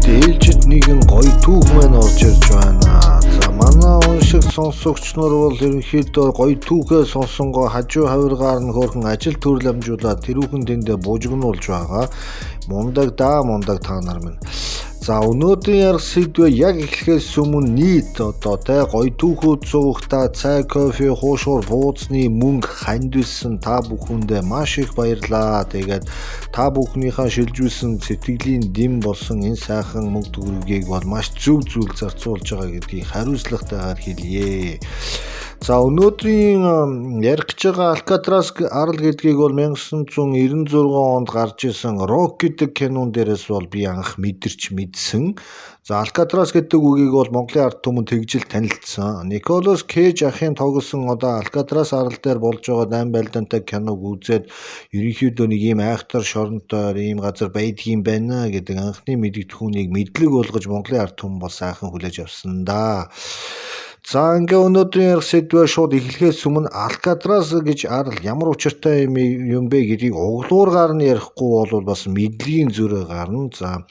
Ингээд ээлжид нэгэн гоё түүх маань орж ирж байна. За манай уншиг сонсогч нар бол ерөнхийдөө гоё түүхээ сонсонгоо хажуу хавиргаар нь хөөрхөн ажил төрөл амжуулаад тэрүүхэн тэндээ бужигнуулж байгаа. Мундаг да, мундаг та нар минь. За өнөөдрийн ярих сэдвээ яг эхлэхээс өмнө нийт одоо те гоё түүхүүд суугтаа цай, кофе, хуушуур, бууцны мөнгө хандвилсан та бүхэндээ маш их баярлалаа. Тэгээд та бүхнийхээ шилжүүлсэн сэтгэлийн дэм болсон энэ сайхан мөнгө төгрөгийг бол маш зөв зүйл зарцуулж байгаа гэдгийг хариуцлагатайгаар хэлье. За өнөөдрийн ярих гэж байгаа Алкатрас арал гэдгийг бол 1996 онд гарч исэн Рок гэдэг кинон дээрээс бол би анх мэдэрч мэдсэн. За Алкатрас гэдэг үгийг бол Монголын ард түмэн тэгжил танилцсан. Николас Кейж ахын тоглосон одоо Алкатрас арал дээр болж байгаа дайн байлдаантай киног үзээд ерөнхийдөө нэг ийм айхтар шоронтой ийм газар байдгийн байна гэдэг анхны мэдэгдэхүүнийг мэдлэг болгож Монголын ард түмэн бол сайхан хүлээж авсан да. За ингээ өнөөдрийн ярих сэдвээ шууд эхлэхээс өмнө Алкатрас гэж арал ямар учиртай юм бэ гэдгийг углуургаар нь ярихгүй бол бас мэдлэгийн зүрээ гарна. За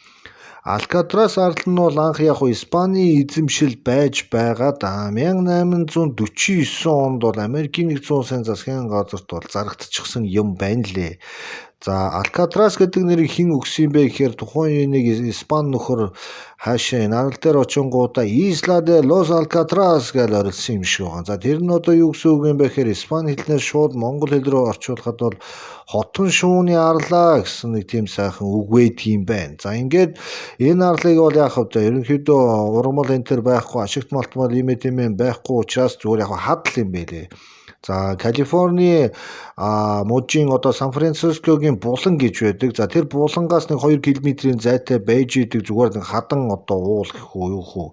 Алкатрас арал нь бол анх яг Испаний эзэмшил байж байгаад 1849 онд бол Америкийн нэгдсэн улсын засгийн газарт бол зарагдчихсан юм байна лээ. За Алкатрас гэдэг нэрийг хэн өгсөн бэ гэхээр тухайн үеийн нэг Испани нөхөр хаашаа энэ арал дээр очингуудаа Isla de los Alcatraz гэж орилсон юм шиг байгаа. За тэр нь одоо юу гэсэн үг юм бэ гэхээр Испани хэлнээс шууд монгол хэл рүү орчуулахад бол хотон шууны арлаа гэсэн нэг тийм сайхан үг байдаг юм байна. За ингээд энэ арлыг бол яах вэ? Ерөнхийдөө ургамал энэ төр байхгүй, ашигт малтмал ийм тийм байхгүй учраас зүгээр яг хадал юм байлээ. За Калифорни мужийн одоо Сан Францискогийн булан гэж байдаг. За тэр булангаас нэг 2 км-ийн зайтай байж идэг зүгээр нэг хадан одоо уул гэх үү юу хүү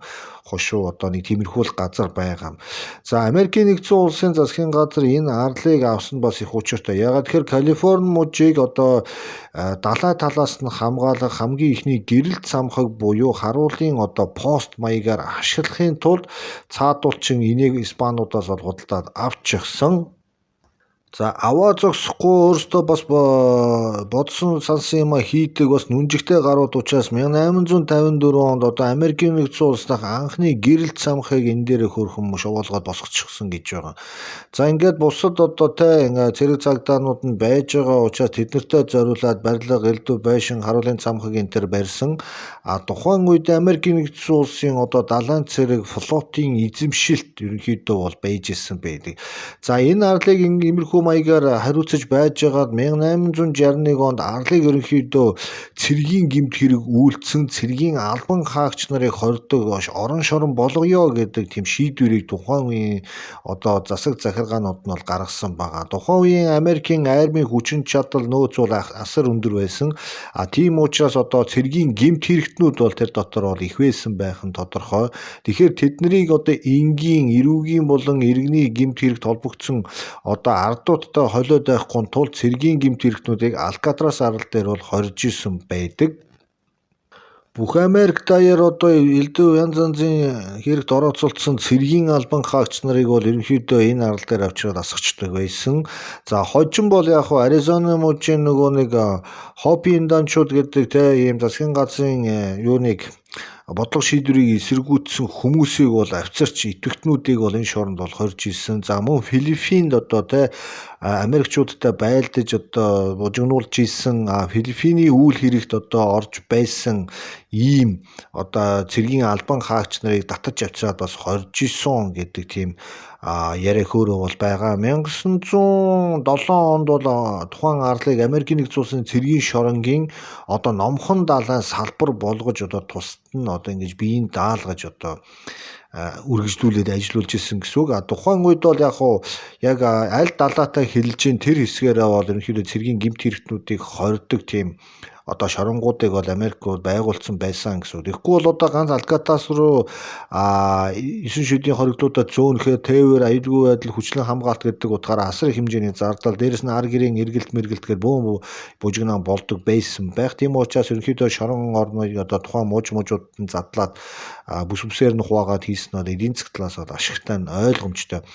хошуу одоо нэг тиймэрхүү л газар байгаа. За Америкийн нэгдсэн улсын засгийн газар энэ арлыг авсан бас их учиртай. Яагаад тэгэхээр Калифорни мужийг одоо далай талаас нь хамгаалах хамгийн ихний гэрэлт самхаг буюу харуулын одоо пост маягаар ашиглахын тулд цаадуулчин энийг Испануудаас бол худалдаад авчихсан. За аваа зогсохгүй өөрсдөө бас бодсон сансан юма хийдэг бас нүнжигтэй гарууд учраас 1854 онд одоо Америкийн нэгдсэн улс дахь анхны гэрэлт самхыг энэ дээр хөрхөн шовоолгоод босгочихсон гэж байгаа. За ингээд бусад одоо те ингээ цэрэг цагдоонууд нь байж байгаа учраас тэднэртэй зориулаад барилга, элдв, байшин, харуулын цамхаг энэ төр барьсан. А тухайн үед Америкийн нэгдсэн улсын одоо далайн цэрэг флотын эзэмшилт ерөнхийдөө бол байж исэн байдаг. За энэ арлыг иймэрхүү маягаар хариуцаж байжгаад 1861 онд арлыг ерөнхийдөө цэргийн гэмт хэрэг үйлдсэн цэргийн албан хаагч нарыг хордог орон шорон болгоё гэдэг тийм шийдвэрийг тухайн үеийн одоо засаг захиргаанууд нь бол гаргасан байгаа. Тухайн үеийн Америкийн армийн хүчин чадал нөөц бол асар өндөр байсан. А тийм учраас одоо цэргийн гэмт хэрэгтнүүд бол тэр дотор бол их байсан байх нь тодорхой. Тэгэхээр тэднийг одоо энгийн, эрүүгийн болон иргэний гэмт хэрэгт холбогдсон одоо ардуудтай холиод байхгүй тул цэргийн гэмт хэрэгтнүүдийг Алкатрас арал дээр бол хорж исэн байдаг. Бүх Америк даяар одоо элдв янз янзын хэрэгт орооцолдсон цэргийн албан хаагч нарыг бол ерөнхийдөө энэ арал дээр авчираад асгачдаг байсан. За хожим бол яг хуу Аризона мужийн нөгөө нэг Хопи Инданчууд гэдэг те ийм засгийн газрын юуныг бодлого шийдвэрийг эсэргүүцсэн хүмүүсийг бол авчирч идэвхтнүүдийг бол энэ шоронд бол хорж исэн. За мөн Филиппинд одоо те Америкчуудтай байлдаж одоо бужигнуулж исэн, Филиппиний үйл хэрэгт одоо орж байсан ийм одоо цэргийн албан хаагч нарыг татаж авчираад бас хорж исэн гэдэг тийм яриа хөөрөө бол байгаа. 1907 онд бол тухайн арлыг Америкийн нэгдсэн улсын цэргийн шоронгийн одоо номхон далайн салбар болгож одоо тусад нь одоо ингэж биеийн даалгаж одоо үргэлжлүүлээд ажиллуулж исэн гэсэн үг. А тухайн үед бол яг хуу яг аль далаатай хэрэлж ин тэр хэсгээрээ бол ерөнхийдөө цэргийн гэмт хэрэгтнүүдийг хордог тийм одоо шоронгуудыг бол Америк бол байгуулсан байсан гэсэн үг. Тэгэхгүй бол одоо ганц Алкатас руу 9 шүдийн хоригдлуудаа зөөнөхөө тээвэр аюулгүй байдал хүчлэн хамгаалт гэдэг утгаараа асар их хэмжээний зардал, дээрэс нь ар гэрийн эргэлт мэргэлт гэдэг бөөн бужигнаан болдог байсан байх. Тийм учраас ерөнхийдөө шорон орныг одоо тухайн муж мужууд нь задлаад бүс бүсээр нь хуваагаад хийсэн нь эдийн засаг талаас бол ашигтай нь ойлгомжтой.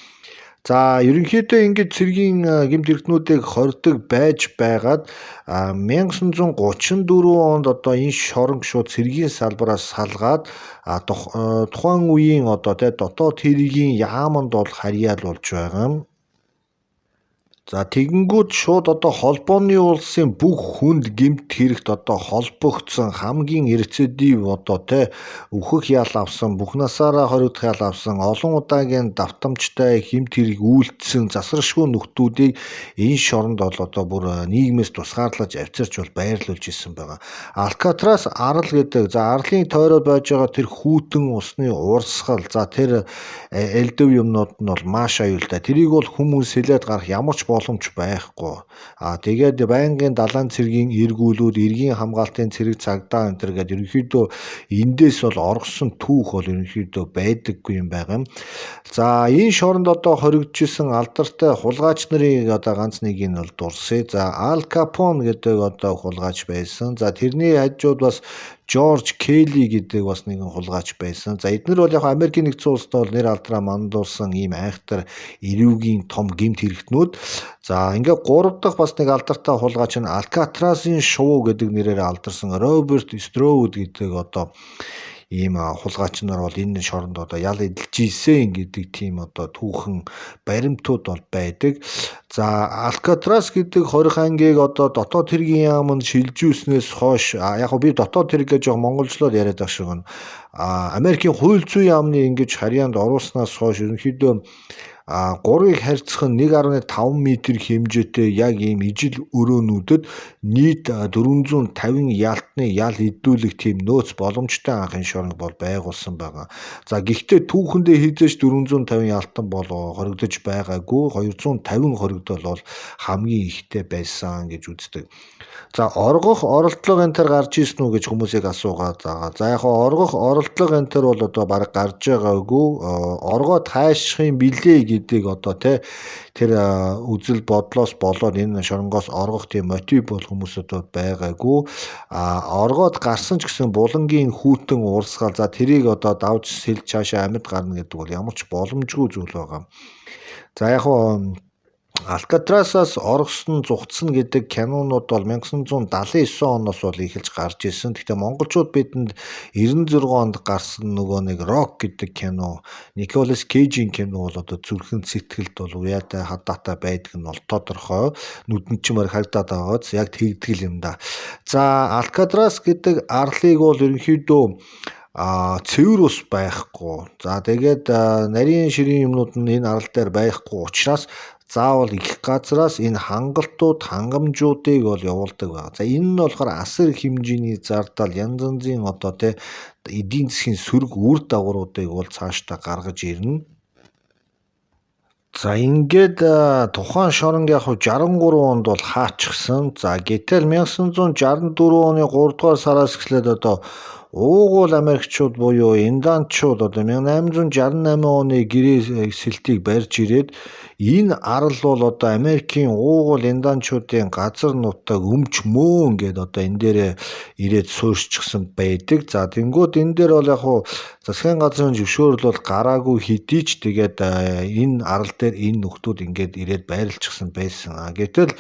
За, ерөнхийдөө ингэж цэргийн гэмт хэрэгтнүүдийг хордог байж байгаад 1934 онд одоо энэ шоронг шууд цэргийн салбараас салгаад тухайн үеийн одоо тий дотоод хэргийн яаманд бол харьяалуулж байгаа юм. За, тэгэнгүүт шууд одоо холбооны улсын бүх хүнд гэмт хэрэгт одоо холбогдсон хамгийн рецидив одоо те үхэх ял авсан, бүх насаараа хоригдох ял авсан, олон удаагийн давтамжтай гэмт хэрэг үйлдсэн засваршгүй нөхдүүдийг энэ шоронд бол одоо бүр нийгмээс тусгаарлаж авчирч бол байрлуулж исэн байгаа. Алкатрас арал гэдэг, за, арлын тойроод байж байгаа тэр хүйтэн усны урсгал, за, тэр элдв юмнууд нь бол маш аюултай. Тэрийг бол хүмүүс сэлээд гарах ямар ч боломж байхгүй. А тэгээд байнгын далайн цэргийн эргүүлүүд, эргийн хамгаалтын цэрэг цагдаа энэ төр гэдэг ерөнхийдөө эндээс бол оргосон түүх бол ерөнхийдөө байдаггүй юм байгаа юм. За, энэ шоронд одоо хоригдчихсан алдартай хулгайч нарыг одоо ганц нэгийг нь бол дурсъя. За, Ал Капон гэдэг одоо хулгайч байсан. За, тэрний хажууд бас Жорж Келли гэдэг бас нэгэн хулгайч байсан. За, эднэр бол яг Америкийн нэгдсэн улсад бол нэр алдраа мандуулсан ийм айхтар эрүүгийн том гэмт хэрэгтнүүд. За, ингээ гурав дахь бас нэг алдартай хулгайч нь Алкатрасын шувуу гэдэг нэрээр алдарсан Роберт Строуд гэдэг одоо ийм хулгайч нар бол энэ шоронд одоо ял эдэлж исэн гэдэг тийм одоо түүхэн баримтууд бол байдаг. За, Алкатрас гэдэг хорих ангийг одоо дотоод хэргийн яаманд шилжүүлснээс хойш, яг би дотоод хэрэг гэж яг монголжлоод яриад байгаа шиг байна. Америкийн хууль зүйн яамны ингэж харьяанд оруулснаас хойш ерөнхийдөө 3-ыг харьцах нь 1.5 м хэмжээтэй яг ийм ижил өрөөнүүдэд нийт 450 ялтны ял идүүлэх тийм нөөц боломжтой анхын шоронг бол байгуулсан байгаа. За, гэхдээ түүхэндээ хэзээ ч 450 ялтан бол хоригдож байгаагүй, 250 хоригдол бол хамгийн ихтэй байсан гэж үздэг. За, оргох оролдлого энэ төр гарч ирсэн үү гэж хүмүүсийг асуугаад байгаа. За, яг оргох оролдлого энэ төр бол одоо бараг гарч байгаагүй. Оргоод хайших юм билээ гэдгийг одоо те тэр үзэл бодлоос болоод энэ шоронгоос оргох тийм мотив бол хүмүүсүүд байгаагүй. А оргоод гарсан ч гэсэн булангийн хүйтэн урсгал, за, тэрийг одоо давж сэлж цаашаа амьд гарна гэдэг бол ямар ч боломжгүй зүйл байгаа. За, яг Алкатрасаас оргосон зугтсан гэдэг кинонууд бол 1979 оноос бол эхэлж гарч ирсэн. Гэхдээ монголчууд бидэнд 96 онд гарсан нөгөө нэг Рок гэдэг кино, Николас Кейжийн кино бол одоо зүрхэн сэтгэлд бол уяатай хадаатай байдаг нь бол тодорхой. Нүдэнд ч мөр харагдаад байгааз яг тэгдгэл юм да. За, Алкатрас гэдэг арлыг бол ерөнхийдөө цэвэр ус байхгүй. За, тэгээд нарийн ширийн юмнууд нь энэ арал дээр байхгүй учраас заавал их газраас энэ хангалтууд, хангамжуудыг бол явуулдаг байна. За, энэ нь болохоор асар их хэмжээний зардал, янз янзын одоо тэ эдийн засгийн сөрөг үр дагавруудыг бол цаашдаа гаргаж ирнэ. За, ингээд тухайн шоронг яг 63 онд бол хаачихсан. За, гэтэл 1964 оны 3 дугаар сараас эхлээд одоо уугуул Америкчууд буюу инданчууд одоо 1868 оны гэрээ сэлтийг барьж ирээд энэ арал бол одоо Америкийн уугуул инданчуудын газар нутаг өмч мөөн гээд одоо энэ дээрээ ирээд суурьшчихсан байдаг. За, тэнгууд энэ дээр бол яг хуу засгийн газрын зөвшөөрөл бол гараагүй хэдий ч тэгээд энэ арал дээр энэ нөхдүүд ингээд ирээд байрлалчихсан байсан. Гэтэл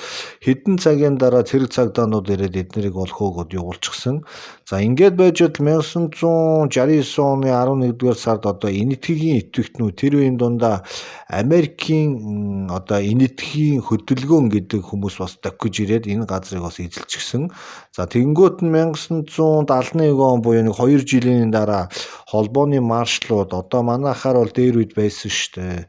хэдэн цагийн дараа цэрэг цагдоонууд ирээд эднэрийг бол хөөгөөд явуулчихсан. За, ингээд байж 1969 оны 11-р сард одоо Энэтхэгийн идэвхтнүүд тэр үеийн дундаа Америкийн одоо Энэтхэгийн хөдөлгөөн гэдэг хүмүүс бас дохиж ирээд энэ газрыг бас эзэлчихсэн. За, тэгэнгүүт нь 1971 он буюу нэг 2 жилийн дараа холбооны маршлууд одоо манайхаар бол дээр үед байсан шүү дээ.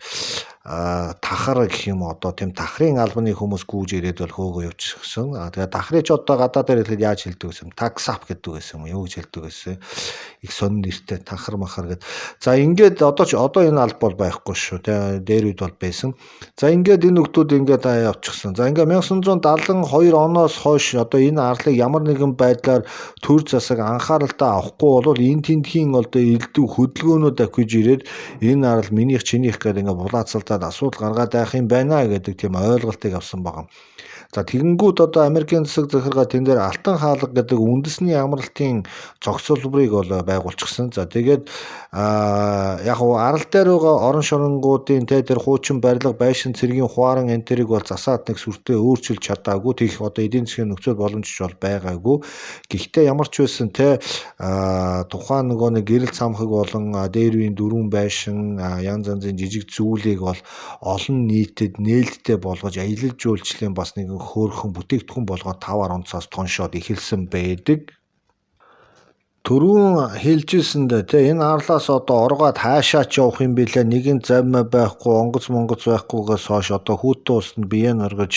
Тахар гэх юм одоо тийм тахрын албаны хүмүүс гүйж ирээд бол хөөгөө явчихсан. Тэгээ тахрыг ч одоо гадаадаар хэлэхэд яаж хэлдэг гэсэн юм? Таксап гэдэг байсан юм уу? Юу гэж хэлдэг байсан? Их сонин нэртэй тахар махар гэд. За, ингээд одоо ч одоо энэ алба бол байхгүй шүү. Тэ дээр үед бол байсан. За, ингээд энэ нөхдүүд ингээд явчихсан. За, ингээд 1972 оноос хойш одоо энэ арлыг ямар нэгэн байдлаар төр засаг анхааралтай авахгүй бол энэ тэндхийн одоо элдв хөдөлгөөнүүд авчиж ирээд энэ арал минийх чинийх гэдэг ингээд булаацалдаад гаргаад асуудал гаргаад байх юм байна гэдэг тийм ойлголтыг авсан байгаа. За тэгэнгүүт одоо Америкийн засаг захиргаа тэн дээр Алтан хаалга гэдэг үндэсний амралтын зохицуулбарыг бол байгуулчихсан. За тэгээд яг уу арал дээр байгаа орон шоронгуудын тэ тэр хуучин барилга байшин цэргийн хуаран энэ тэрийг бол засаад нэг сүртэй өөрчилж чадаагүй. Тэгэх одоо эдийн засгийн нөхцөл боломж бол байгаагүй. Гэхдээ ямар ч байсан тэ тухайн нөгөө нэг гэрэл цамхаг болон дээр үеийн дөрвөн байшин янз янзын жижиг зүйлийг бол олон нийтэд нээлттэй болгож аялал жуулчлалын бас нэг хөөрхөн бүтээгдэхүүн болгоод 5 10 цаас тоншоод эхэлсэн байдаг. Түрүүн хэлжсэндээ те энэ арлаас одоо оргоод хаашаа ч явах юм бэлээ, нэгэн завмаа байхгүй, онгоц монгоц байхгүйгээс хойш одоо хүүтэн усанд бие нь оргож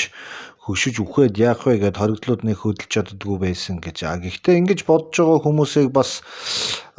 хөшиж үхээд яах вэ гэд хоригдлууд нэг хөдөлж чаддгүй байсан гэж. А гэхдээ ингэж бодож байгаа хүмүүсийг бас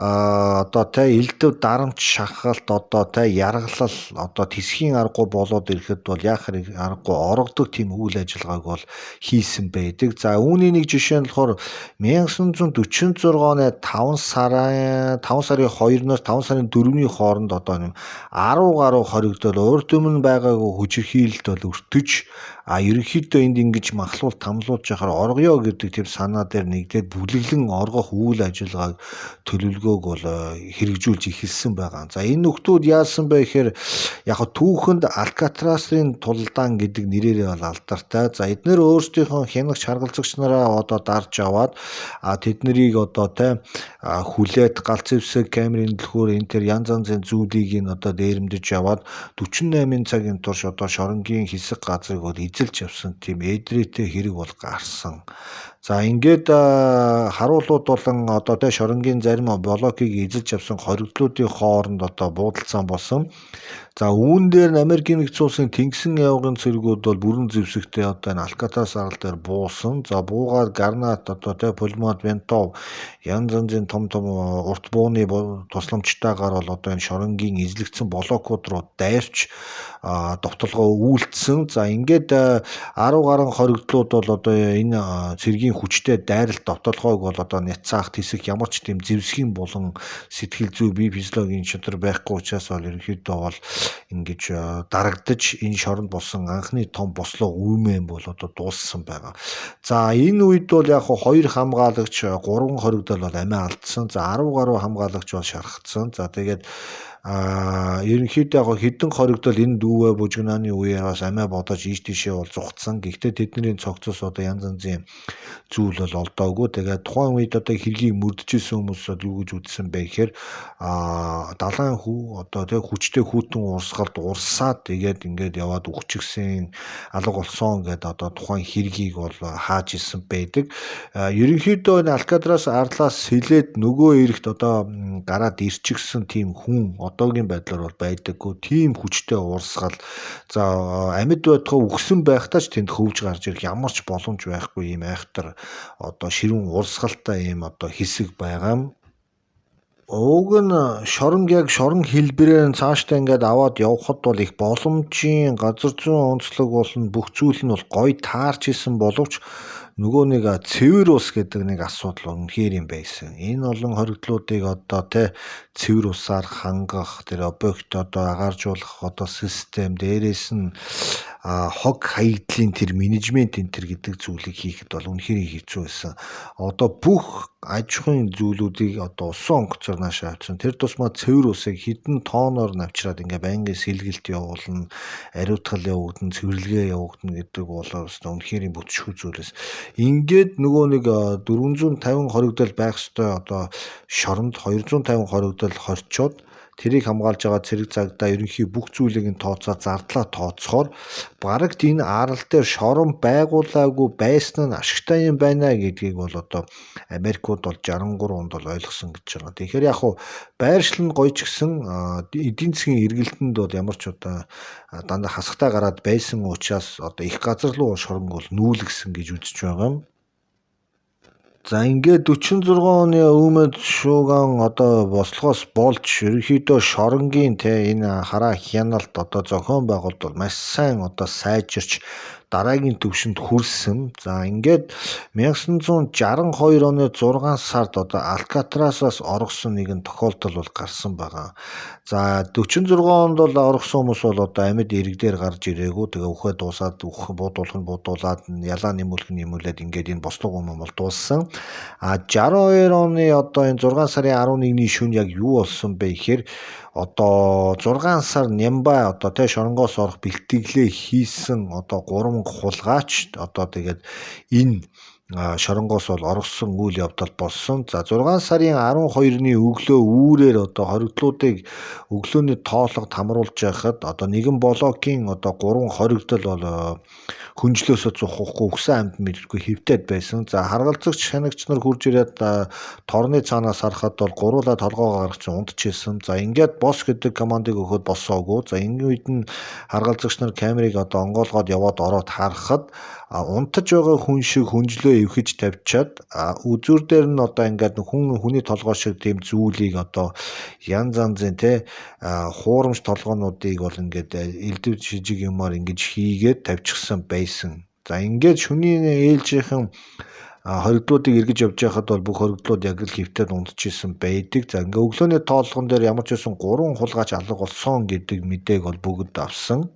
одоо те элдв дарамт шахалт одоо те яргалал одоо тэсхийн аргагүй болоод ирэхэд бол яах аргагүй орогдох тийм үйл ажиллагааг бол хийсэн байдаг. За үүний нэг жишээ нь болохоор 1946 оны 5 сарын 2-ноос 5 сарын 4-ний хооронд одоо 10 гаруй хоригдол урд өмнө байгаагүй хүчирхийлэлд бол өртөж, а ерөнхийдөө энд ингэж махлуул тамлуулж яхаар оргоё гэдэг тийм санаа дээр нэгдээд бүлэглэн оргох үйл ажиллагааг төлөвлөгөөг бол хэрэгжүүлж эхэлсэн байгаа. За энэ нөхдүүд яасан бэ гэхээр яг түүхэнд Алкатрасын тулдаан гэдэг нэрээрээ бол алдартай. За эднэр өөрсдийнхөө хянагч харгалзагч нараа одоо дарж аваад тэднийг одоо те хүлээд галц зэвсэг камерын түлхүүр энэ төр янз янзын зүйлийг нь одоо дээрэмдэж аваад 48 цагийн турш одоо шоронгийн хэсэг газрыг бол эзэлж явсан тийм эдрээтэй хэрэг бол гарсан. За ингээд харуулууд болон одоо тэ шоронгийн зарим блокийг эзэлж явсан хоригдлуудын хооронд одоо буудалцаан болсон. За үүн дээр нь Америкийн нэгдсэн улсын тэнгисийн явгын цэргүүд бол бүрэн зэвсэгтэй одоо энэ Алкатрас арал дээр буусан. За буугаад гранат одоо тэ пулемет, винтов янз янзын том том урт бууны тусламжтайгаар бол одоо энэ шоронгийн эзлэгдсэн блокууд руу дайрч довтолгоо үйлдсэн. За ингээд 10 гаруй хоригдлууд бол одоо энэ цэргийн хүчтэй дайралт довтолгоог бол одоо няцаах тэсэх ямар ч тийм зэвсгийн болон сэтгэл зүй бие физиологийн чадвар байхгүй учраас бол ерөнхийдөө бол ингэж дарагдаж энэ шоронд болсон анхны том бослого үүмэн бол одоо дууссан байгаа. За энэ үед бол яг 2 хамгаалагч 3 хоригдол бол амиа алдсан. За 10 гаруй хамгаалагч бол шархагдсан. За тэгээд ерөнхийдөө яг хэдэн хоригдол энэ дүүвэ бужигнааны үеэр бас амиа бодож ийш тийшээ бол зугтсан. Гэхдээ тэдний цогцос одоо янз янзын зүйл бол олдоогүй. Тэгээд тухайн үед одоо хэргийг мөрдөж исэн хүмүүс бол юу гэж үзсэн бэ гэхээр далайн хүү одоо тэг хүчтэй хүүтэн урсгалд урсаад тэгээд ингээд яваад үхчихсэн, алга болсон гэдээ одоо тухайн хэргийг бол хааж исэн байдаг. Ерөнхийдөө энэ Алкатрас арлаас сэлээд нөгөө эрэгт одоо гараад ирчихсэн тийм хүн одоогийн байдлаар бол байдаггүй. Тийм хүчтэй урсгал. За амьд байтугай үхсэн байхдаа ч тэнд хөвж гарч ирэх ямар ч боломж байхгүй ийм айхтар одоо ширүүн урсгалтай ийм одоо хэсэг байгаа юм. Уг нь шоронг яг шорон хэлбэрээр нь цаашдаа ингээд аваад явхад бол их боломжийн газар зүйн онцлог болон бүх зүйл нь бол гоё таарч исэн боловч нөгөө нэг цэвэр ус гэдэг нэг асуудал үнэхээр юм байсан. Энэ олон хоригдлуудыг одоо тэ цэвэр усаар хангах, тэр объект одоо агааржуулах одоо систем, дээрээс нь хог хаягдлын тэр менежмент энэ төр гэдэг зүйлийг хийхэд бол үнэхээр хэцүү байсан. Одоо бүх аж ахуйн зүйлүүдийг одоо усан онгоцоор наашаа авчирна. Тэр тусмаа цэвэр усыг хэдэн тооноор навчраад ингээ байнгын сэлгэлт явуулна, ариутгал явагдана, цэвэрлэгээ явагдана гэдэг бол үнэхээр бүтшгүй зүйлээс. Ингээд нөгөө нэг 450 хоригдол байх ёстой одоо шоронд 250 хоригдол хорчоод тэрийг хамгаалж байгаа цэрэг цагдаа ерөнхий бүх зүйлийг нь тооцоод зардлаа тооцохоор бараг энэ арал дээр шорон байгуулаагүй байсан нь ашигтай юм байна гэдгийг бол одоо Америкууд бол 63 онд бол ойлгосон гэж байгаа. Тэгэхээр яг хуу байршил нь гоё ч гэсэн эдийн засгийн эргэлтэнд бол ямар ч одоо дандаа хасахтай гараад байсан учраас одоо их газар руу шоронг бол нүүлгсэн гэж үзэж байгаа юм. За ингээд 46 оны өвмөд шууган одоо бослогоос болж ерөнхийдөө шоронгийн те энэ хараа хяналт одоо зохион байгуулалт бол маш сайн одоо сайжирч дараагийн түвшинд хүрсэн. За ингээд 1962 оны 6 сард одоо Алкатрасаас оргосон нэгэн тохиолдол бол гарсан байгаа. За 46 онд бол оргосон хүмүүс бол одоо амьд иргэдээр гарч ирээгүй. Тэгээ үхээ дуусаад үхэх буудуулах нь буудуулаад ялаа нэмүүлэх нь нэмүүлээд ингээд энэ бослого юм бол дууссан. А 62 оны одоо энэ 6 сарын 11-ний шөнө яг юу болсон бэ гэхээр одоо 6 сар Нямбай одоо тэ шоронгоос орох бэлтгэлээ хийсэн одоо 3 хулгайч одоо тэгээд энэ шоронгоос бол оргосон үйл явдал болсон. За 6 сарын 12-ны өглөө үүрээр одоо хоригдлуудыг өглөөний тоолгод хамруулж байхад одоо нэгэн блокийн одоо 3 хоригдол бол хөнжлөөсөө зухахгүй үхсэн амьд мэдрэхгүй хэвтээд байсан. За харгалзагч шанагч нар хурж ирээд торны цаанаас харахад бол гуруула толгоогоо гаргаж унтчихсан. За ингээд бос гэдэг командыг өгөхөд босоогүй. За энэ үед нь харгалзагч нар камерыг одоо онгоолгоод яваад ороод харахад унтаж байгаа хүн шиг хөнжлөө эвхэж тавьчаад үзүүр дээр нь одоо ингээд хүн хүний толгой шиг тийм зүйлийг одоо янз янзын те хуурамч толгоонуудыг бол ингээд элдв жижиг юмар ингэж хийгээд тавьчихсан байсан. За ингээд шөнийн ээлжийнхэн хоригдлуудыг эргэж явж байхад бол бүх хоригдлууд яг л хэвтээд унтчихсан байдаг. За ингээ өглөөний тоолгон дээр ямар ч байсан 3 хулгайч алга болсон гэдэг мэдээг бол бүгд авсан.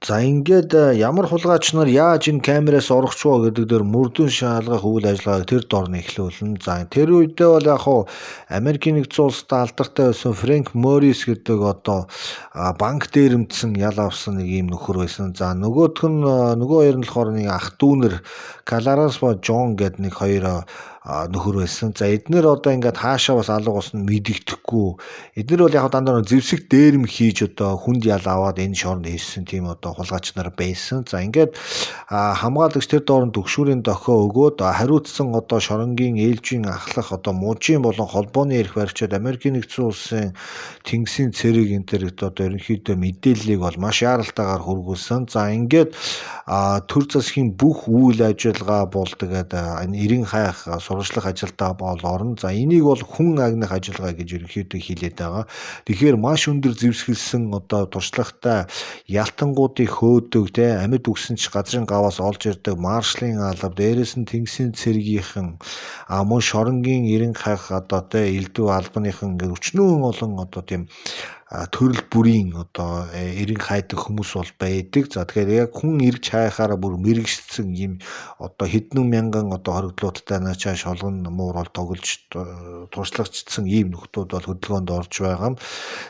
За ингээд ямар хулгайч нар яаж энэ камераас орох вэ гэдэг дээр мөрдөн шалгах үйл ажиллагааг тэр дор нь эхлүүлнэ. За тэр үедээ бол яг хуу Америкийн нэгдсэн улсад алдартай байсан Фрэнк Моррис гэдэг одоо банк дээрэмдсэн ял авсан нэг ийм нөхөр байсан. За нөгөөх нь нөгөө хоёр нь болохоор нэг ах дүүнер Кларанс ба Джон гэдэг нэг хоёр нөхөр байсан. За эднэр одоо ингээд хаашаа бас алга болсон мэдэгдэхгүй. Эднэр бол яг дандаа зэвсэг дээрэм хийж одоо хүнд ял аваад энэ шоронд ирсэн тийм одоо хулгайч нар байсан. За ингээд хамгаалагч тэр доор нь төгшүүрийн дохио өгөөд хариуцсан одоо шоронгийн ээлжийн ахлах одоо мужийн болон холбооны эрх баригчид Америкийн нэгдсэн улсын тэнгисийн цэрэг энэ төр одоо ерөнхийдөө мэдээллийг бол маш яаралтайгаар хүргүүлсэн. За ингээд төр засгийн бүх үйл ажиллагаа бол тэгээд энэ эрен хайх сурвалжлах ажилдаа бол орно. За энийг бол хүн агнах ажиллагаа гэж ерөнхийдөө хэлээд байгаа. Тэгэхээр маш өндөр зэвсгэлсэн одоо туршлагатай ялтангуудыг хөөдөг те амьд үгсэн ч газрын гаваас олж ирдэг маршлын алба, дээрээс нь тэнгисийн цэргийнхэн мөн шоронгийн эрен хайх одоо те элдв албаныхан ингээд өчнөөн олон одоо тийм төрөл бүрийн одоо эрен хайдаг хүмүүс бол байдаг. За тэгэхээр яг хүн эргэж хайхаараа бүр мэрэгшсэн юм одоо хэдэн мянган одоо хоригдлуудтай наачаа шолгон муур бол тоглож туршлагачдсан ийм нөхдүүд бол хөдөлгөөнд орж байгаа юм.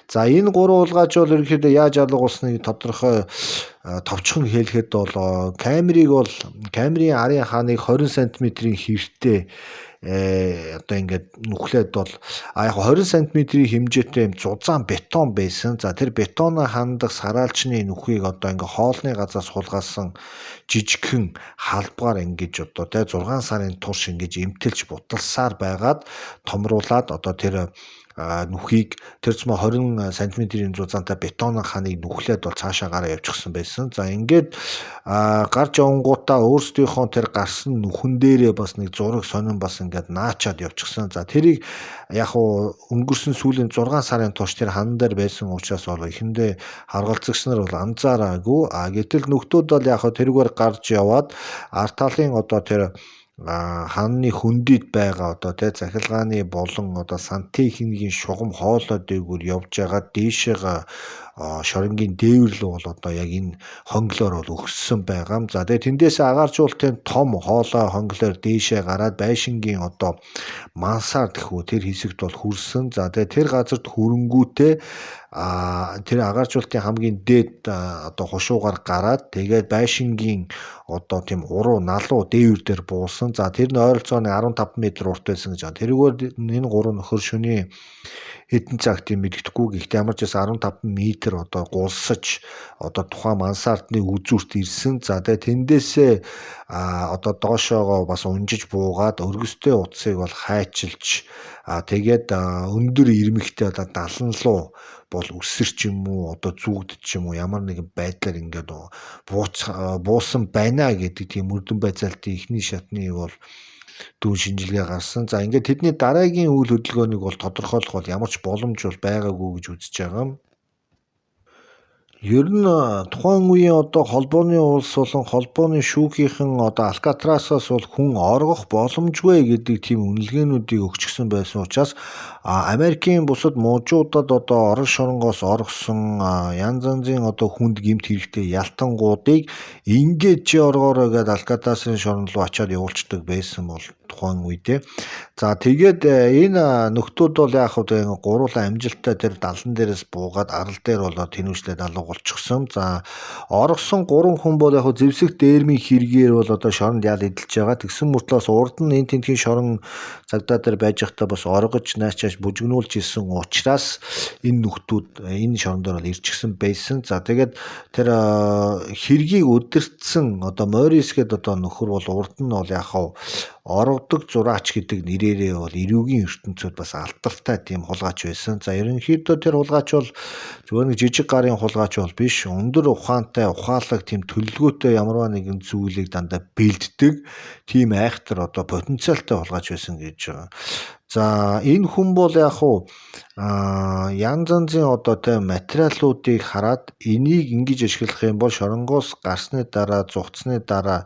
За энэ гурван хулгайч бол ерөнхийдөө яаж алга болсныг тодорхой товчхон хэлэхэд бол камерыг бол камерын арын хааныг 20 см-ийн хэртэй одоо ингээд нүхлээд бол яг 20 см-ийн хэмжээтэй юм зузаан бетон байсан. За тэр бетоно хандах сараалчны нүхийг одоо ингээд хоолны газраас хулгайлсан жижигхэн халбгаар ингэж одоо тэ 6 сарын турш ингэж эмтэлж будалсаар байгаад томруулаад одоо тэр нүхийг тэр цумаа 20 см-ийн зузаантай бетон ханыг нүхлээд бол цаашаа гараа явчихсан байсан. За ингээд гарч явангуудаа өөрсдийнхөө тэр гарсан нүхэн дээрээ бас нэг зураг сонин бас ингээд наачаад явчихсан. За тэрийг яг уу өнгөрсөн сүүлийн 6 сарын турш тэр хан дээр байсан учраас бол эхэндээ харгалзагч нар бол анзаараагүй. Гэтэл нөхдүүд бол яг тэрүүгээр гарч яваад ард талын одоо тэр хааны хөндийд байгаа одоо тэ цахилгааны болон одоо сантехникийн шугам хоолой дээгүүр явж байгаа дээшээгээ шоронгийн дээвэр рүү бол одоо яг энэ хонглоор бол өгссөн байгаа юм. За тэгээ тэндээс агааржуулалтын том хоолой хонглоор дээшээ гараад байшингийн одоо мансаар гэхүү тэр хэсэгт бол хүрсэн. За тэгээ тэр газарт хүрэнгүүтээ тэр агааржуулалтын хамгийн дээд одоо хушуугаар гараад тэгээд байшингийн одоо тийм уруу налуу дээвэр дээр буусан. За тэр нь ойролцоогоо 15 м урт байсан гэж байна. Тэрүүгээр энэ гурван нөхөр шөнийн хэдэн цагт юм мэддэхгүй. Гэхдээ ямар ч байсан 15 м одоо гулсаж одоо тухайн мансардны үзүүрт ирсэн. За тэгээ тэндээсээ одоо доошоогоо бас унжиж буугаад өргөстэй утсыг бол хайчилж тэгээд өндөр ирмэгтэй одоо далан руу бол өсөрч юм уу одоо зүүгдэж юм уу ямар нэгэн байдлаар ингээд буусан байна гэдэг тийм мөрдөн байцаалтын эхний шатны бол дүүн шинжилгээ гарсан. За ингээд тэдний дараагийн үйл хөдөлгөөнийг бол тодорхойлох бол ямар ч боломж бол байгаагүй гэж үзэж байгаа юм. Ер нь тухайн үеийн одоо холбооны улс болон холбооны шүүхийнхэн одоо Алкатрасаас бол хүн оргох боломжгүй гэдэг тийм үнэлгээнүүдийг өгчихсөн байсан учраас Америкийн бусад мужуудад одоо орон шоронгоос оргосон янз янзын одоо хүнд гэмт хэрэгтэй ялтангуудыг ингээд чи оргоорой гэдээ Алкатрасын шорон руу ачаад явуулцдаг байсан бол тухайн үедээ. За тэгээд энэ нөхдүүд бол яг хөө гуруула амжилттай тэр далан дээрээс буугаад арал дээр болоод тэнүүшлээд алга болчихсон. За оргосон 3 хүн бол яг зэвсэг дээрмийн хэрэгээр бол одоо шоронд ял эдэлж байгаа. Тэгсэн мөртлөөс урд нь энэ тентхийн шорон цагдаа дээр байж байхдаа бас оргож наачааш бүжигнүүлж исэн учраас энэ нөхдүүд энэ шорон дээр бол ирчихсэн байсан. За тэгээд тэр хэргийг өдөртсөн одоо Морис гэдэг одоо нөхөр бол урд нь бол яг хав оргодог зураач гэдэг нэрээрээ бол эрүүгийн ертөнцид бас алдартай тийм хулгайч байсан. За ерөнхийдөө тэр хулгайч бол зүгээр нэг жижиг гарын хулгайч бол биш. Өндөр ухаантай, ухаалаг тийм төлөвлөгөөтэй ямарваа нэгэн зүйлийг дандаа бэлддэг тийм айхтар одоо потенциалтай хулгайч байсан гэж байгаа. За энэ хүн бол яг уу янз янзын одоо тэ материалуудыг хараад энийг ингэж ашиглах юм бол шоронгоос гарсны дараа зугтсны дараа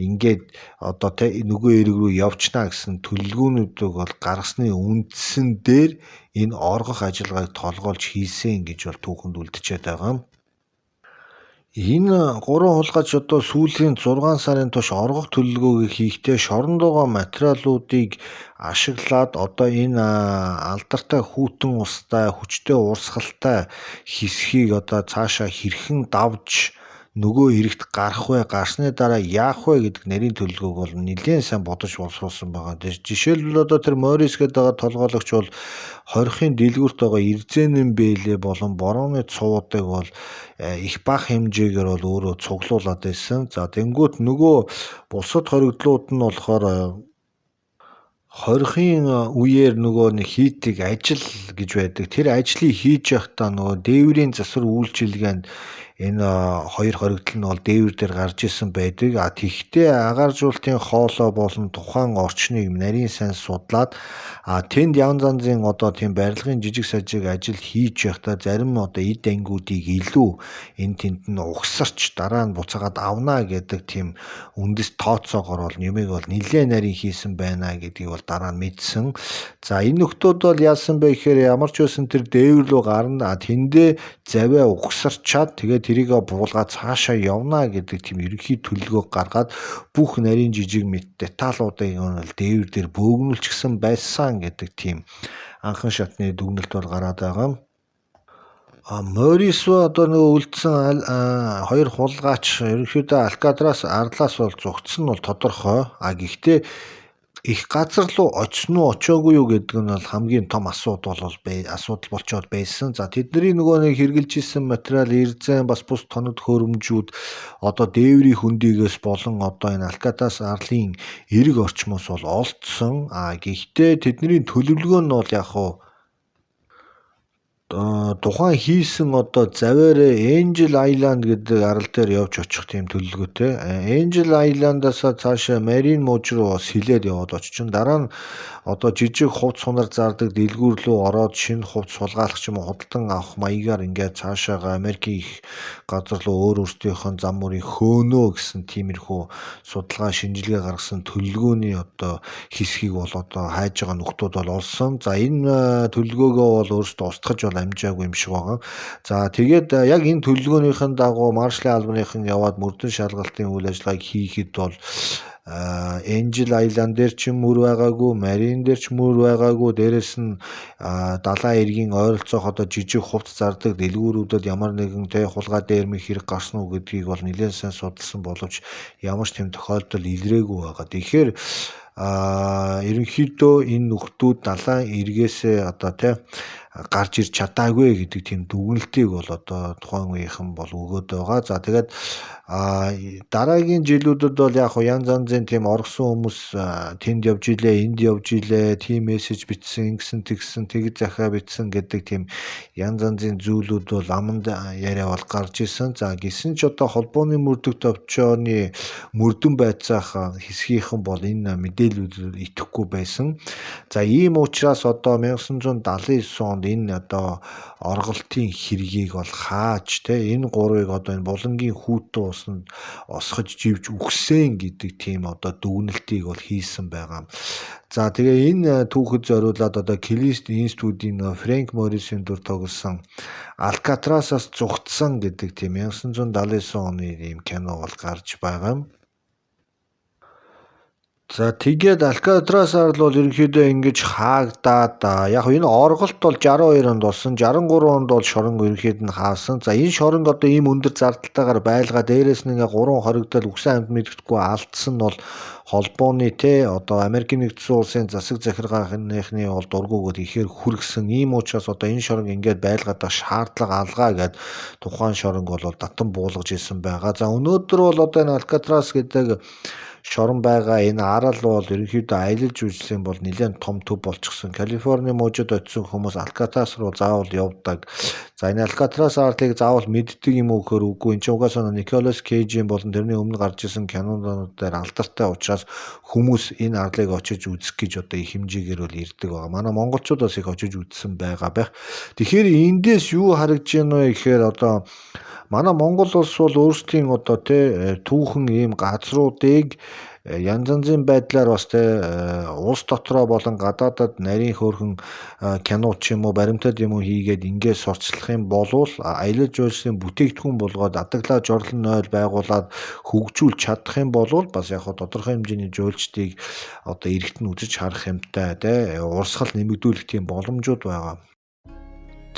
ингээд одоо тэ нөгөө эрэг рүү явчихна гэсэн төлөвлөгөөнүүдийг бол гаргасны үндсэн дээр энэ оргох ажиллагааг толгойлж хийсэн гэж бол түүхэнд үлдчихэд байгаа юм. Энэ гурван хулгайч одоо сүүлийн 6 сарын турш оргох төлөвлөгөөг хийхдээ шоронд байгаа материалуудыг ашиглаад одоо энэ алдартай хүйтэн устай хүчтэй урсгалтай хэсгийг одоо цаашаа хэрхэн давж нөгөө эрэгт гарах вэ, гарсны дараа яах вэ гэдэг нарийн төлөвлөгөөг бол нэлээд сайн бодож боловсруулсан байгаа. Жишээлбэл одоо тэр Морис гэдэг байгаа толгойлогч бол хорихын дэлгүүрт байгаа эрзэнэн бэлээ болон борооны цуудыг бол их бага хэмжээгээр бол өөрөө цуглуулад байсан. За тэнгуут нөгөө бусад хоригдлууд нь болохоор хорихын үеэр нөгөө нэг хийдэг ажил гэж байдаг. Тэр ажлыг хийж явахдаа нөгөө дээврийн засвар үйлчилгээнд энэ хоёр хоригдол нь бол дээвэр дээр гарч исэн байдаг. А тэгтээ агааржуулалтын хоолой болон тухайн орчныг нарийн сайн судлаад тэнд янз янзын одоо тийм барилгын жижиг сажиг ажил хийж явахдаа зарим одоо эд ангиудыг илүү энэ тэнд нь угсарч дараа нь буцаагаад авна гэдэг тийм үндэс тооцоогоор бол юмыг бол нэлээд нарийн хийсэн байна гэдгийг бол дараа нь мэдсэн. За энэ нөхдүүд бол яасан бэ гэхээр ямар ч байсан тэр дээвэр рүү гарна. Тэндээ завиа угсарчаад тэгээд тэрийгэ буулгаад цаашаа явна гэдэг тийм ерөнхий төлөвлөгөө гаргаад бүх нарийн жижиг мэт деталуудыг нь дээвэр дээр бөөгнүүлчихсэн байсан гэдэг тийм анхан шатны дүгнэлт бол гараад байгаа. Морис одоо нөгөө үлдсэн хоёр хулгайч ерөнхийдөө Алкатрас арлаас бол зугтсан нь бол тодорхой. А гэхдээ их газар руу очсон уу очоогүй юу гэдэг нь бол хамгийн том асуудал бол асуудал болчоод байсан. За тэдний нөгөө нэг хэрглэж исэн материал эрзэн бас бус тоног хөрөмжүүд одоо дээврийн хөндийгөөс болон одоо энэ Алкатас арлын эрэг орчмоос бол олдсон. А гэхдээ тэдний төлөвлөгөө нь бол яг хуу тухайн хийсэн одоо заваараа Angel Island гэдэг арал дээр явж очих тийм төлөвлөгөөтэй. Angel Island-аас цаашаа Marine мужи руу сэлээд яваад очичин. Дараа нь одоо жижиг хувц сунар зардаг дэлгүүр рүү ороод шинэ хувц сулгаалах ч юм уу худалдан авах маягаар ингээд цаашаага Америкийн их газар руу өөр өөрсдийнх нь зам мөрийг хөөнөө гэсэн тиймэрхүү судалгаа шинжилгээ гаргасан төлөвлөгөөний одоо хэсгийг бол одоо хайж байгаа нөхдүүд бол олсон. За энэ төлөвлөгөөгөө бол өөрсдөө устгаж бол амжаагүй юм шиг байгаа. За тэгээд яг энэ төлөвлөгөөнийхэн дагуу Маршалын албаныхан яваад мөрдөн шалгалтын үйл ажиллагааг хийхэд бол Angel Island дээр ч мөр байгаагүй, Marine дээр ч мөр байгаагүй, дээрэс нь далайн эргийн ойролцоох одоо жижиг хувц зардаг дэлгүүрүүдэд ямар нэгэн тэ хулгай дээрмэх хэрэг гарсан уу гэдгийг бол нэлээд сайн судалсан боловч ямар ч тийм тохиолдол илрээгүй байгаа. Тэгэхээр ерөнхийдөө энэ нөхдүүд далайн эргээсээ одоо тэ гарч ирч чадаагүй гэдэг тийм дүгнэлтийг бол одоо тухайн үеийнхэн бол өгөөд байгаа. За тэгээд дараагийн жилүүдэд бол яг янз янзын тийм оргосон хүмүүс тэнд явж илээ, энд явж илээ, тийм мессеж бичсэн, ингэсэн тэгсэн, тэгж захиа бичсэн гэдэг тийм янз янзын зүйлүүд бол аманд яриа бол гарч исэн. За гисэн ч одоо холбооны мөрдөх товчооны мөрдөн байцаах хэсгийнхэн бол энэ мэдээллүүдэд итгэхгүй байсан. За ийм учраас одоо 1979 онд энэ одоо орголтын хэргийг бол хааж те энэ гурвыг одоо энэ булангийн хүүтэн усанд осгож живж үхсэн гэдэг тийм одоо дүгнэлтийг бол хийсэн байгаа. За тэгээ энэ түүхэд зориулаад одоо Клинт Иствудын Фрэнк Моррисын дүр тоглосон Алкатрасаас зугтсан гэдэг тийм 1979 оны ийм кино бол гарч байгаа юм. За тэгээд Алкатрас арал бол ерөнхийдөө ингэж хаагдаад, яг энэ орголт бол 62 онд болсон, 63 онд бол шоронг ерөнхийд нь хаасан. За энэ шоронг одоо ийм өндөр зардалтайгаар байлгаа, дээрээс нь ингээ 3 хоригдол үхсэн амьд мэддэхгүй алдсан нь бол холбооны те одоо Америкийн нэгдсэн улсын засаг захиргааны бол дургүйгээр ихээр хүргэсэн. Ийм учраас одоо энэ шоронг ингээд байлгаадах шаардлага алгаа гэд тухайн шоронг бол татан буулгаж исэн байгаа. За өнөөдөр бол одоо энэ Алкатрас гэдэг шорон байгаа энэ арал бол ерөнхийдөө аялал жуулчлалын бол нэлээд том төв болчихсон. Калифорни мужид очисон хүмүүс Алкатрас руу заавал явдаг. За энэ Алкатрас арлыг заавал мэддэг юм уу гэхээр үгүй. Энэ чинь угаасаа Николас Кейжийн болон тэрний өмнө гарч исэн кинонууд дээр алдартай учраас хүмүүс энэ арлыг очиж үзэх гэж одоо их хэмжээгээр бол ирдэг байгаа. Манай монголчууд бас их очиж үзсэн байгаа байх. Тэгэхээр эндээс юу харагдж байна вэ гэхээр одоо манай Монгол улс бол өөрсдийн одоо тий түүхэн ийм газруудыг янз янзын байдлаар бас тий улс дотроо болон гадаадад нарийн хөөрхөн кино ч юм уу баримтат юм уу хийгээд ингээд сурталчлах юм болвол аялал жуулчлалын бүтээгдэхүүн болгоод адаглаа жорлон 0 байгуулад хөгжүүлж чадах юм болвол бас яг тодорхой хэмжээний жуулчдыг одоо эргэтэн үзэж харах юмтай тий урсгал нэмэгдүүлэх тийм боломжууд байгаа.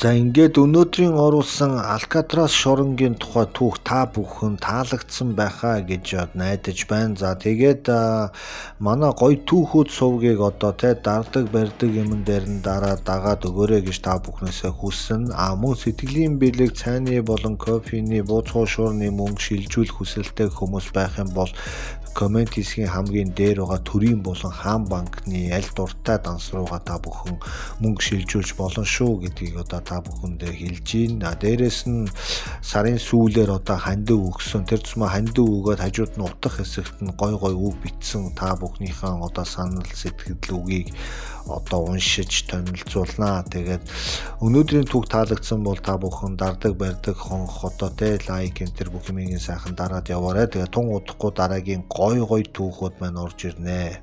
За ингээд өнөөдрийн оруулсан Алкатрас шоронгийн тухай түүх та бүхэн таалагдсан байхаа гэж найдаж байна. За тэгээд манай гоё түүхүүд сувгийг одоо те дардаг барьдаг юмн дээр нь дараа дагаад өгөөрэй гэж та бүхнээсээ хүснэ. А мөн сэтгэлийн бэлэг, цайны болон кофений, бууцгуу шуурны мөнгө шилжүүлэх хүсэлтэй хүмүүс байх юм бол коммент хэсгийн хамгийн дээр байгаа төрийн болон хаан банкны аль дуртай данс руугаа та бүхэн мөнгө шилжүүлж болно шүү гэдгийг одоо та бүхэндээ хэлж байна. Дээрээс нь сарын сүүлээр одоо хандив өгсөн. Тэр тусмаа хандив өгөөд хажууд нь утах хэсэгт нь гой гой үг бичсэн та бүхнийхээ одоо санал сэтгэл үгийг одоо уншиж тонилцуулнаа. Тэгээд өнөөдрийн түүх таалагдсан бол та бүхэн дардаг барьдаг хонх одоо те лайк энэ төр бүх юмыг сайхан дараад яваарай. Тэгээд тун удахгүй дараагийн гой гой түүхүүд маань орж ирнэ.